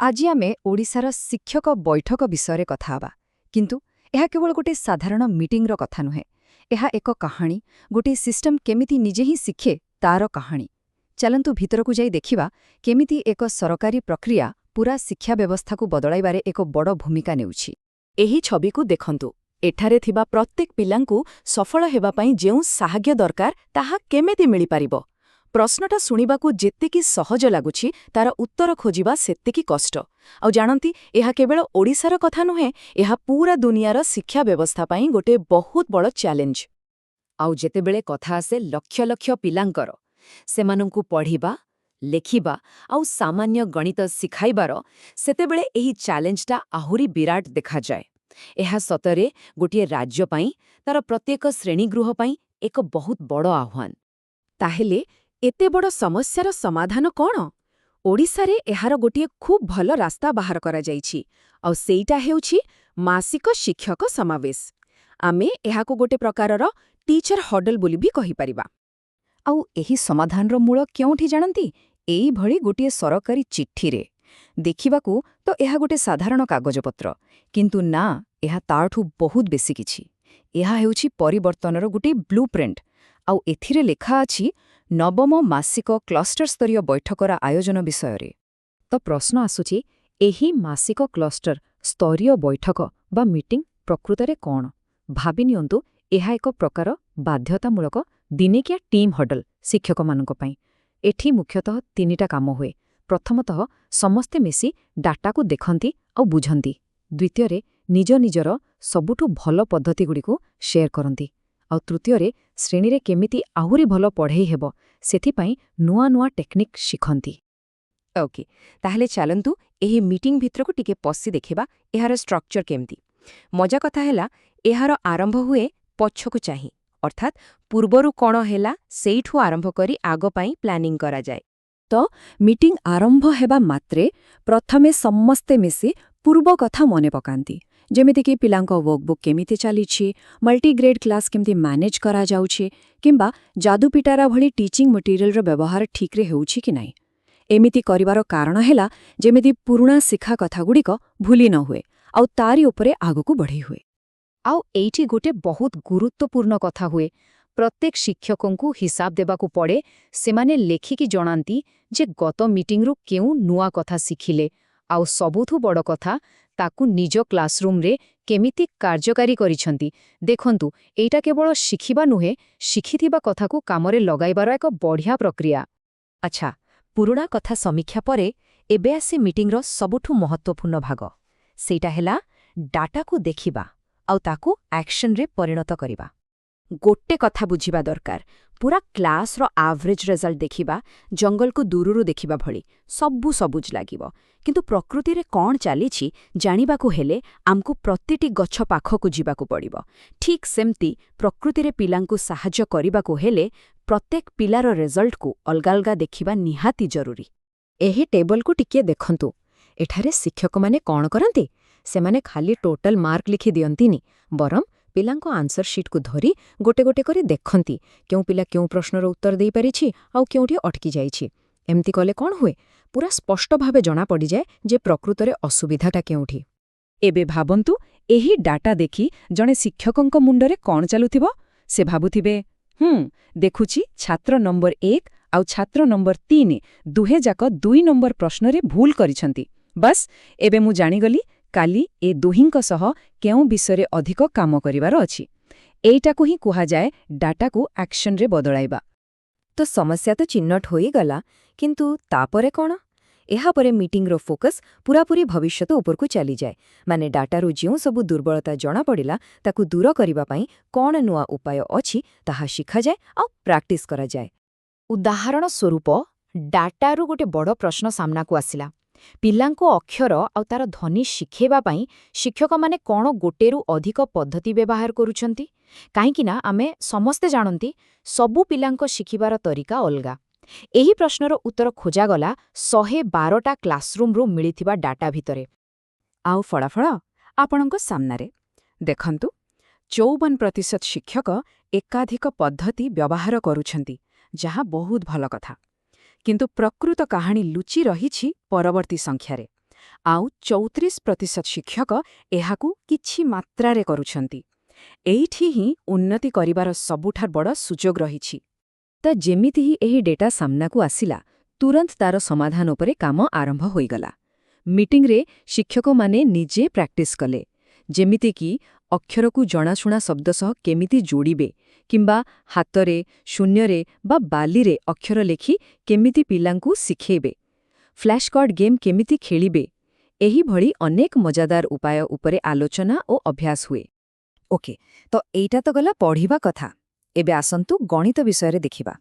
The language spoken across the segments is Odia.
ଆଜି ଆମେ ଓଡ଼ିଶାର ଶିକ୍ଷକ ବୈଠକ ବିଷୟରେ କଥା ହେବା। କିନ୍ତୁ ଏହା କେବଳ ଗୋଟେ ସାଧାରଣ ମିଟିଂର କଥା ନୁହେଁ। ଏହା ଏକ କାହାଣୀ, ଗୋଟିଏ ସିଷ୍ଟମ କେମିତି ନିଜେ ହିଁ ଶିଖେ ତାର କାହାଣୀ। ଚାଲନ୍ତୁ ଭିତରକୁ ଯାଇ ଦେଖିବା କେମିତି ଏକ ସରକାରୀ ପ୍ରକ୍ରିୟା ପୁରା ଶିକ୍ଷା ବ୍ୟବସ୍ଥାକୁ ବଦଳାଇବାରେ ଏକ ବଡ଼ ଭୂମିକା ନେଉଛି। ଏହି ଛବିକୁ ଦେଖନ୍ତୁ। ଏଠାରେ ଥିବା ପ୍ରତ୍ୟେକ ପିଲାଙ୍କୁ ସଫଳ ହେବା ପାଇଁ ଯେଉଁ ସାହାଯ୍ୟ ଦରକାର, ତାହା କେମିତି ମିଳିପାରିବ? ପ୍ରଶ୍ନଟା ଶୁଣିବାକୁ ଯେତିକି ସହଜ ଲାଗୁଛି, ତାର ଉତ୍ତର ଖୋଜିବା ସେତିକି କଷ୍ଟ। ଆଉ ଜାଣନ୍ତି, ଏହା କେବଳ ଓଡ଼ିଶାର କଥା ନୁହେଁ, ଏହା ପୁରା ଦୁନିଆର ଶିକ୍ଷା ବ୍ୟବସ୍ଥା ପାଇଁ ଗୋଟିଏ ବହୁତ ବଡ଼ ଚ୍ୟାଲେଞ୍ଜ। ଆଉ ଯେତେବେଳେ କଥା ଆସେ ଲକ୍ଷ ଲକ୍ଷ ପିଲାଙ୍କର, ସେମାନଙ୍କୁ ପଢ଼ିବା, ଲେଖିବା ଆଉ ସାମାନ୍ୟ ଗଣିତ ଶିଖାଇବାର, ସେତେବେଳେ ଏହି ଚ୍ୟାଲେଞ୍ଜଟା ଆହୁରି ବିରାଟ ଦେଖାଯାଏ। ଏହା ସତରେ ଗୋଟିଏ ରାଜ୍ୟ ପାଇଁ, ତାର ପ୍ରତ୍ୟେକ ଶ୍ରେଣୀଗୃହ ପାଇଁ ଏକ ବହୁତ ବଡ଼ ଆହ୍ୱାନ। ତାହେଲେ ଏତେ ବଡ଼ ସମସ୍ୟାର ସମାଧାନ କ'ଣ? ଓଡ଼ିଶାରେ ଏହାର ଗୋଟିଏ ଖୁବ୍ ଭଲ ରାସ୍ତା ବାହାର କରାଯାଇଛି, ଆଉ ସେଇଟା ହେଉଛି ମାସିକ ଶିକ୍ଷକ ସମାବେଶ। ଆମେ ଏହାକୁ ଗୋଟେ ପ୍ରକାରର ଟିଚର ହଡଲ୍ ବୋଲି ବି କହିପାରିବା। ଆଉ ଏହି ସମାଧାନର ମୂଳ କେଉଁଠି ଜାଣନ୍ତି? ଏଇଭଳି ଗୋଟିଏ ସରକାରୀ ଚିଠିରେ। ଦେଖିବାକୁ ତ ଏହା ଗୋଟେ ସାଧାରଣ କାଗଜପତ୍ର, କିନ୍ତୁ ନା, ଏହା ତାଠୁ ବହୁତ ବେଶୀ କିଛି। ଏହା ହେଉଛି ପରିବର୍ତ୍ତନର ଗୋଟିଏ ବ୍ଲୁପ୍ରିଣ୍ଟ। ଆଉ ଏଥିରେ ଲେଖା ଅଛି ନବମ ମାସିକ କ୍ଲଷ୍ଟର ସ୍ତରୀୟ ବୈଠକର ଆୟୋଜନ ବିଷୟରେ। ତ ପ୍ରଶ୍ନ ଆସୁଛି, ଏହି ମାସିକ କ୍ଲଷ୍ଟର ସ୍ତରୀୟ ବୈଠକ ବା ମିଟିଂ ପ୍ରକୃତରେ କ'ଣ? ଭାବି ନିଅନ୍ତୁ, ଏହା ଏକ ପ୍ରକାର ବାଧ୍ୟତାମୂଳକ ଦିନିକିଆ ଟିମ୍ ହଡଲ୍ ଶିକ୍ଷକମାନଙ୍କ ପାଇଁ। ଏଠି ମୁଖ୍ୟତଃ ତିନିଟା କାମ ହୁଏ। ପ୍ରଥମତଃ, ସମସ୍ତେ ମିଶି ଡାଟାକୁ ଦେଖନ୍ତି ଆଉ ବୁଝନ୍ତି। ଦ୍ୱିତୀୟରେ, ନିଜ ନିଜର ସବୁଠୁ ଭଲ ପଦ୍ଧତିଗୁଡ଼ିକୁ ସେୟାର କରନ୍ତି। ଆଉ ତୃତୀୟରେ, ଶ୍ରେଣୀରେ କେମିତି ଆହୁରି ଭଲ ପଢ଼େଇ ହେବ, ସେଥିପାଇଁ ନୂଆ ନୂଆ ଟେକ୍ନିକ୍ ଶିଖନ୍ତି। ଓକେ, ତାହେଲେ ଚାଲନ୍ତୁ ଏହି ମିଟିଂ ଭିତରକୁ ଟିକେ ପଶି ଦେଖିବା ଏହାର ଷ୍ଟ୍ରକ୍ଚର କେମିତି। ମଜା କଥା ହେଲା, ଏହାର ଆରମ୍ଭ ହୁଏ ପଛକୁ ଚାହିଁ, ଅର୍ଥାତ୍ ପୂର୍ବରୁ କ'ଣ ହେଲା ସେଇଠୁ ଆରମ୍ଭ କରି ଆଗ ପାଇଁ ପ୍ଲାନିଂ କରାଯାଏ। ତ ମିଟିଂ ଆରମ୍ଭ ହେବା ମାତ୍ରେ ପ୍ରଥମେ ସମସ୍ତେ ମିଶି ପୂର୍ବ କଥା ମନେ ପକାନ୍ତି, ଯେମିତିକି ପିଲାଙ୍କ ୱାର୍କବୁକ୍ କେମିତି ଚାଲିଛି, ମଲ୍ଟିଗ୍ରେଡ୍ କ୍ଲାସ୍ କେମିତି ମ୍ୟାନେଜ୍ କରାଯାଉଛି କିମ୍ବା ଯାଦୁପିଟାରା ଭଳି ଟିଚିଂ ମେଟେରିଆଲର ବ୍ୟବହାର ଠିକ୍ରେ ହେଉଛି କି ନାହିଁ। ଏମିତି କରିବାର କାରଣ ହେଲା ଯେମିତି ପୁରୁଣା ଶିଖା କଥାଗୁଡ଼ିକ ଭୁଲି ନ ହୁଏ ଆଉ ତାରି ଉପରେ ଆଗକୁ ବଢ଼େଇ ହୁଏ। ଆଉ ଏଇଠି ଗୋଟେ ବହୁତ ଗୁରୁତ୍ୱପୂର୍ଣ୍ଣ କଥା ହୁଏ। ପ୍ରତ୍ୟେକ ଶିକ୍ଷକଙ୍କୁ ହିସାବ ଦେବାକୁ ପଡ଼େ। ସେମାନେ ଲେଖିକି ଜଣାନ୍ତି ଯେ ଗତ ମିଟିଂରୁ କେଉଁ ନୂଆ କଥା ଶିଖିଲେ, ଆଉ ସବୁଠୁ ବଡ଼ କଥା, ତାକୁ ନିଜ କ୍ଲାସରୁମ୍ରେ କେମିତି କାର୍ଯ୍ୟକାରୀ କରିଛନ୍ତି। ଦେଖନ୍ତୁ, ଏଇଟା କେବଳ ଶିଖିବା ନୁହେଁ, ଶିଖିଥିବା କଥାକୁ କାମରେ ଲଗାଇବାର ଏକ ବଢ଼ିଆ ପ୍ରକ୍ରିୟା। ଆଚ୍ଛା, ପୁରୁଣା କଥା ସମୀକ୍ଷା ପରେ ଏବେ ଆସେ ମିଟିଂର ସବୁଠୁ ମହତ୍ତ୍ୱପୂର୍ଣ୍ଣ ଭାଗ। ସେଇଟା ହେଲା ଡାଟାକୁ ଦେଖିବା ଆଉ ତାକୁ ଆକ୍ସନରେ ପରିଣତ କରିବା। ଗୋଟେ କଥା ବୁଝିବା ଦରକାର, ପୁରା କ୍ଲାସ୍ର ଆଭରେଜ୍ ରେଜଲ୍ଟ ଦେଖିବା ଜଙ୍ଗଲକୁ ଦୂରରୁ ଦେଖିବା ଭଳି, ସବୁ ସବୁଜ ଲାଗିବ। କିନ୍ତୁ ପ୍ରକୃତିରେ କ'ଣ ଚାଲିଛି ଜାଣିବାକୁ ହେଲେ ଆମକୁ ପ୍ରତିଟି ଗଛ ପାଖକୁ ଯିବାକୁ ପଡ଼ିବ। ଠିକ୍ ସେମିତି ପ୍ରକୃତିରେ ପିଲାଙ୍କୁ ସାହାଯ୍ୟ କରିବାକୁ ହେଲେ ପ୍ରତ୍ୟେକ ପିଲାର ରେଜଲ୍ଟକୁ ଅଲଗା ଅଲଗା ଦେଖିବା ନିହାତି ଜରୁରୀ। ଏହି ଟେବଲକୁ ଟିକିଏ ଦେଖନ୍ତୁ। ଏଠାରେ ଶିକ୍ଷକମାନେ କ'ଣ କରନ୍ତି? ସେମାନେ ଖାଲି ଟୋଟାଲ ମାର୍କ ଲେଖି ଦିଅନ୍ତିନି, ବରଂ ପିଲାଙ୍କ ଆନ୍ସର ଶିଟ୍କୁ ଧରି ଗୋଟେ ଗୋଟେ କରି ଦେଖନ୍ତି, କେଉଁ ପିଲା କେଉଁ ପ୍ରଶ୍ନର ଉତ୍ତର ଦେଇପାରିଛି ଆଉ କେଉଁଠି ଅଟକି ଯାଇଛି। ଏମିତି କଲେ କ'ଣ ହୁଏ? ପୁରା ସ୍ପଷ୍ଟ ଭାବେ ଜଣାପଡ଼ିଯାଏ ଯେ ପ୍ରକୃତରେ ଅସୁବିଧାଟା କେଉଁଠି। ଏବେ ଭାବନ୍ତୁ, ଏହି ଡାଟା ଦେଖି ଜଣେ ଶିକ୍ଷକଙ୍କ ମୁଣ୍ଡରେ କ'ଣ ଚାଲୁଥିବ? ସେ ଭାବୁଥିବେ, ଦେଖୁଛି ଛାତ୍ର ନମ୍ବର 1 ଆଉ ଛାତ୍ର ନମ୍ବର 3 ଦୁହେଁ ଯାକ 2 ନମ୍ବର ପ୍ରଶ୍ନରେ ଭୁଲ କରିଛନ୍ତି। ବାସ୍, ଏବେ ମୁଁ ଜାଣିଗଲି କାଲି ଏ ଦୁହିଁଙ୍କ ସହ କେଉଁ ବିଷୟରେ ଅଧିକ କାମ କରିବାର ଅଛି। ଏଇଟାକୁ ହିଁ କୁହାଯାଏ ଡାଟାକୁ ଆକ୍ସନରେ ବଦଳାଇବା। ତ ସମସ୍ୟା ତ ଚିହ୍ନଟ ହୋଇଗଲା, କିନ୍ତୁ ତାପରେ କ'ଣ? ଏହାପରେ ମିଟିଂର ଫୋକସ୍ ପୂରାପୂରି ଭବିଷ୍ୟତ ଉପରକୁ ଚାଲିଯାଏ। ମାନେ ଡାଟାରୁ ଯେଉଁ ସବୁ ଦୁର୍ବଳତା ଜଣାପଡ଼ିଲା, ତାକୁ ଦୂର କରିବା ପାଇଁ କ'ଣ ନୂଆ ଉପାୟ ଅଛି, ତାହା ଶିଖାଯାଏ ଆଉ ପ୍ରାକ୍ଟିସ୍ କରାଯାଏ। ଉଦାହରଣ ସ୍ୱରୂପ, ଡାଟାରୁ ଗୋଟେ ବଡ଼ ପ୍ରଶ୍ନ ସାମ୍ନାକୁ ଆସିଲା। ପିଲାଙ୍କୁ ଅକ୍ଷର ଆଉ ତାର ଧ୍ୱନି ଶିଖେଇବା ପାଇଁ ଶିକ୍ଷକମାନେ କ'ଣ ଗୋଟେରୁ ଅଧିକ ପଦ୍ଧତି ବ୍ୟବହାର କରୁଛନ୍ତି? କାହିଁକିନା ଆମେ ସମସ୍ତେ ଜାଣନ୍ତି, ସବୁ ପିଲାଙ୍କ ଶିଖିବାର ତରିକା ଅଲଗା। ଏହି ପ୍ରଶ୍ନର ଉତ୍ତର ଖୋଜାଗଲା 112ଟା କ୍ଲାସରୁମ୍ରୁ ମିଳିଥିବା ଡାଟା ଭିତରେ। ଆଉ ଫଳାଫଳ ଆପଣଙ୍କ ସାମ୍ନାରେ ଦେଖନ୍ତୁ। 54% ଶିକ୍ଷକ ଏକାଧିକ ପଦ୍ଧତି ବ୍ୟବହାର କରୁଛନ୍ତି, ଯାହା ବହୁତ ଭଲ କଥା। କିନ୍ତୁ ପ୍ରକୃତ କାହାଣୀ ଲୁଚି ରହିଛି ପରବର୍ତ୍ତୀ ସଂଖ୍ୟାରେ। ଆଉ 34% ଶିକ୍ଷକ ଏହାକୁ କିଛି ମାତ୍ରାରେ କରୁଛନ୍ତି। ଏଇଠି ହିଁ ଉନ୍ନତି କରିବାର ସବୁଠାରୁ ବଡ଼ ସୁଯୋଗ ରହିଛି। ତ ଯେମିତି ହିଁ ଏହି ଡେଟା ସାମ୍ନାକୁ ଆସିଲା, ତୁରନ୍ତ ତାର ସମାଧାନ ଉପରେ କାମ ଆରମ୍ଭ ହୋଇଗଲା। ମିଟିଂରେ ଶିକ୍ଷକମାନେ ନିଜେ ପ୍ରାକ୍ଟିସ୍ କଲେ, ଯେମିତିକି ଅକ୍ଷରକୁ ଜଣାଶୁଣା ଶବ୍ଦ ସହ କେମିତି ଯୋଡ଼ିବେ କିମ୍ବା ହାତରେ, ଶୂନ୍ୟରେ ବା ବାଲିରେ ଅକ୍ଷର ଲେଖି କେମିତି ପିଲାଙ୍କୁ ଶିଖେଇବେ, ଫ୍ଲାଶ୍ କାର୍ଡ ଗେମ୍ କେମିତି ଖେଳିବେ। ଏହିଭଳି ଅନେକ ମଜାଦାର ଉପାୟ ଉପରେ ଆଲୋଚନା ଓ ଅଭ୍ୟାସ ହୁଏ। ଓକେ, ତ ଏଇଟା ତ ଗଲା ପଢ଼ିବା କଥା। ଏବେ ଆସନ୍ତୁ ଗଣିତ ବିଷୟରେ ଦେଖିବା।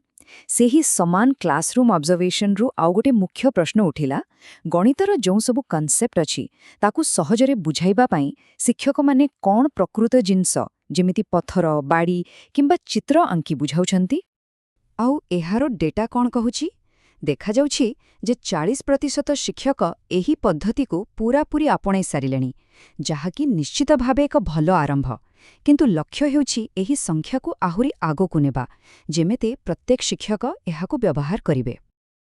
ସେହି ସମାନ କ୍ଲାସରୁମ୍ ଅବଜର୍ଭେସନରୁ ଆଉ ଗୋଟେ ମୁଖ୍ୟ ପ୍ରଶ୍ନ ଉଠିଲା। ଗଣିତର ଯେଉଁ ସବୁ କନସେପ୍ଟ ଅଛି, ତାକୁ ସହଜରେ ବୁଝାଇବା ପାଇଁ ଶିକ୍ଷକମାନେ କ'ଣ ପ୍ରକୃତ ଜିନିଷ, ଯେମିତି ପଥର, ବାଡ଼ି କିମ୍ବା ଚିତ୍ର ଆଙ୍କି ବୁଝାଉଛନ୍ତି? ଆଉ ଏହାର ଡେଟା କ'ଣ କହୁଛି? ଦେଖାଯାଉଛି ଯେ 40% ଶିକ୍ଷକ ଏହି ପଦ୍ଧତିକୁ ପୂରାପୂରି ଆପଣେଇ ସାରିଲେଣି, ଯାହାକି ନିଶ୍ଚିତ ଭାବେ ଏକ ଭଲ ଆରମ୍ଭ। କିନ୍ତୁ ଲକ୍ଷ୍ୟ ହେଉଛି ଏହି ସଂଖ୍ୟାକୁ ଆହୁରି ଆଗକୁ ନେବା, ଯେମିତି ପ୍ରତ୍ୟେକ ଶିକ୍ଷକ ଏହାକୁ ବ୍ୟବହାର କରିବେ।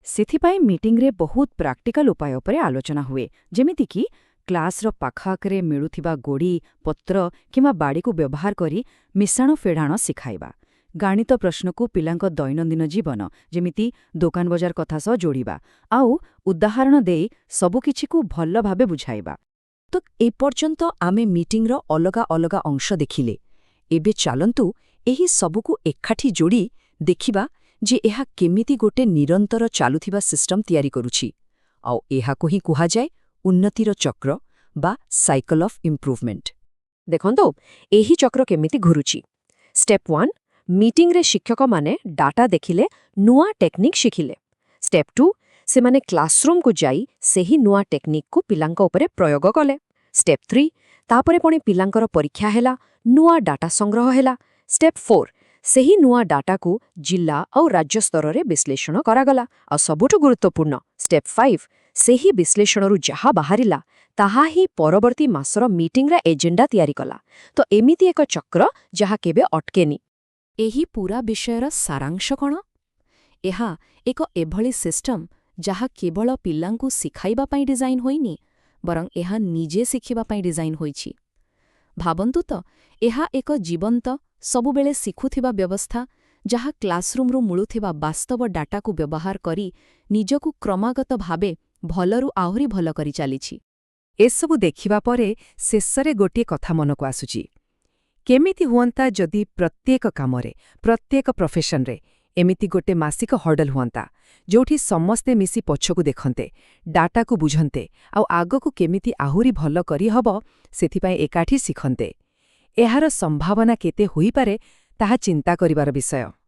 ସେଥିପାଇଁ ମିଟିଂରେ ବହୁତ ପ୍ରାକ୍ଟିକାଲ ଉପାୟ ଉପରେ ଆଲୋଚନା ହୁଏ, ଯେମିତିକି କ୍ଲାସ୍ର ପାଖଆଖରେ ମିଳୁଥିବା ଗୋଡ଼ି, ପତ୍ର କିମ୍ବା ବାଡ଼ିକୁ ବ୍ୟବହାର କରି ମିଶାଣ ଫେଡ଼ାଣ ଶିଖାଇବା, ଗାଣିତ ପ୍ରଶ୍ନକୁ ପିଲାଙ୍କ ଦୈନନ୍ଦିନ ଜୀବନ, ଯେମିତି ଦୋକାନ ବଜାର କଥା ସହ ଯୋଡ଼ିବା, ଆଉ ଉଦାହରଣ ଦେଇ ସବୁକିଛିକୁ ଭଲ ଭାବେ ବୁଝାଇବା। ତ ଏପର୍ଯ୍ୟନ୍ତ ଆମେ ମିଟିଂର ଅଲଗା ଅଲଗା ଅଂଶ ଦେଖିଲେ। ଏବେ ଚାଲନ୍ତୁ ଏହି ସବୁକୁ ଏକାଠି ଯୋଡ଼ି ଦେଖିବା ଯେ ଏହା କେମିତି ଗୋଟେ ନିରନ୍ତର ଚାଲୁଥିବା ସିଷ୍ଟମ ତିଆରି କରୁଛି। ଆଉ ଏହାକୁ ହିଁ କୁହାଯାଏ ଉନ୍ନତିର ଚକ୍ର ବା ସାଇକଲ୍ ଅଫ୍ ଇମ୍ପ୍ରୁଭମେଣ୍ଟ। ଦେଖନ୍ତୁ ଏହି ଚକ୍ର କେମିତି ଘୁରୁଛି। ଷ୍ଟେପ୍ 1, ମିଟିଂରେ ଶିକ୍ଷକମାନେ ଡାଟା ଦେଖିଲେ, ନୂଆ ଟେକ୍ନିକ୍ ଶିଖିଲେ। ଷ୍ଟେପ୍ 2, ସେମାନେ କ୍ଲାସରୁମ୍କୁ ଯାଇ ସେହି ନୂଆ ଟେକ୍ନିକ୍କୁ ପିଲାଙ୍କ ଉପରେ ପ୍ରୟୋଗ କଲେ। ଷ୍ଟେପ୍ 3, ତାପରେ ପୁଣି ପିଲାଙ୍କର ପରୀକ୍ଷା ହେଲା, ନୂଆ ଡାଟା ସଂଗ୍ରହ ହେଲା। ଷ୍ଟେପ୍ 4, ସେହି ନୂଆ ଡାଟାକୁ ଜିଲ୍ଲା ଆଉ ରାଜ୍ୟ ସ୍ତରରେ ବିଶ୍ଳେଷଣ କରାଗଲା। ଆଉ ସବୁଠୁ ଗୁରୁତ୍ୱପୂର୍ଣ୍ଣ ଷ୍ଟେପ୍ 5, ସେହି ବିଶ୍ଳେଷଣରୁ ଯାହା ବାହାରିଲା, ତାହା ହିଁ ପରବର୍ତ୍ତୀ ମାସର ମିଟିଂର ଏଜେଣ୍ଡା ତିଆରି କଲା। ତ ଏମିତି ଏକ ଚକ୍ର ଯାହା କେବେ ଅଟକେନି। ଏହି ପୂରା ବିଷୟର ସାରାଂଶ କ'ଣ? ଏହା ଏକ ଏଭଳି ସିଷ୍ଟମ ଯାହା କେବଳ ପିଲାଙ୍କୁ ଶିଖାଇବା ପାଇଁ ଡିଜାଇନ୍ ହୋଇନି, ବରଂ ଏହା ନିଜେ ଶିଖିବା ପାଇଁ ଡିଜାଇନ୍ ହୋଇଛି। ଭାବନ୍ତୁ ତ, ଏହା ଏକ ଜୀବନ୍ତ, ସବୁବେଳେ ଶିଖୁଥିବା ବ୍ୟବସ୍ଥା, ଯାହା କ୍ଲାସରୁମ୍ରୁ ମିଳୁଥିବା ବାସ୍ତବ ଡାଟାକୁ ବ୍ୟବହାର କରି ନିଜକୁ କ୍ରମାଗତ ଭାବେ ଭଲରୁ ଆହୁରି ଭଲ କରି ଚାଲିଛି। ଏସବୁ ଦେଖିବା ପରେ ଶେଷରେ ଗୋଟିଏ କଥା ମନକୁ ଆସୁଛି। କେମିତି ହୁଅନ୍ତା ଯଦି ପ୍ରତ୍ୟେକ କାମରେ, ପ୍ରତ୍ୟେକ ପ୍ରଫେସନରେ ଏମିତି ଗୋଟେ ମାସିକ ହଡଲ୍ ହୁଅନ୍ତା, ଯୋଉଠି ସମସ୍ତେ ମିଶି ପଛକୁ ଦେଖନ୍ତେ, ଡାଟାକୁ ବୁଝନ୍ତେ ଆଉ ଆଗକୁ କେମିତି ଆହୁରି ଭଲ କରିହବ ସେଥିପାଇଁ ଏକାଠି ଶିଖନ୍ତେ? ଏହାର ସମ୍ଭାବନା କେତେ ହୋଇପାରେ, ତାହା ଚିନ୍ତା କରିବାର ବିଷୟ।